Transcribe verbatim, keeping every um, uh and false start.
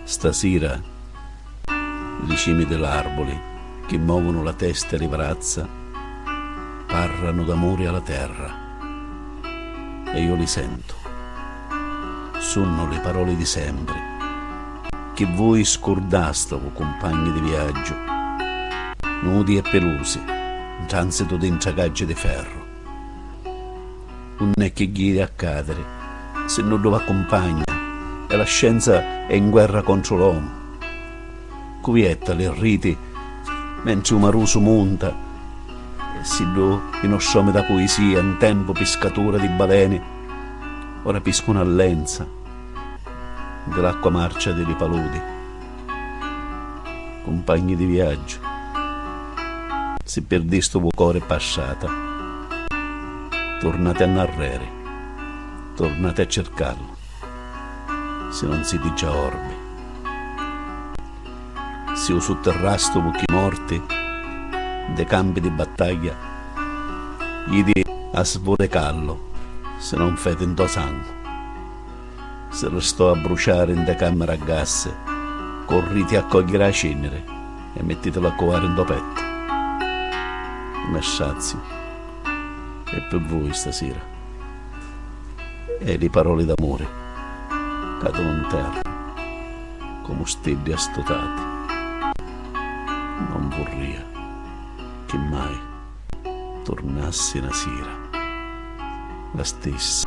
Stasira li cimi di l'arbuli chi movunu la testa e li vrazza parranu d'amuri a la terra e io li sentu. Sunnu li paroli di sempri chi vui scurdastuvu, cumpagni di viaggiu, nudi e pilusi, 'n transitu dintra gaggi di ferru. Unn'è chi ghiri a cadiri, si nuddu v'accumpagna, e la scienza è in guerra contru l'omu. Cuvietta li riti mentri u marusu munta, e siddu i nostromi da puisia, un tempu piscatura di baleni, ora piscunu a lenza di l'acqua marcia di li paludi. Cumpagni di viaggiu, si pirdistuvu cori pâ strata, turnati annarreri, turnati a circallu, si non siti già orbi. Si u suttirrastuvu chi morti dê campi di battaglia, jiti a svulecallu, si non feti ntô sangu. Si ristò a bruciari ntê cammiri a gassi, curriti a cogghiri a cìnniri e mittitila a cuvari ntô pettu. Me straziu è pi vui stasira, e li paroli d'amuri cadunu 'n terra comu stiddi astutati. Non vurria chi mai turnassi na sira la stissa.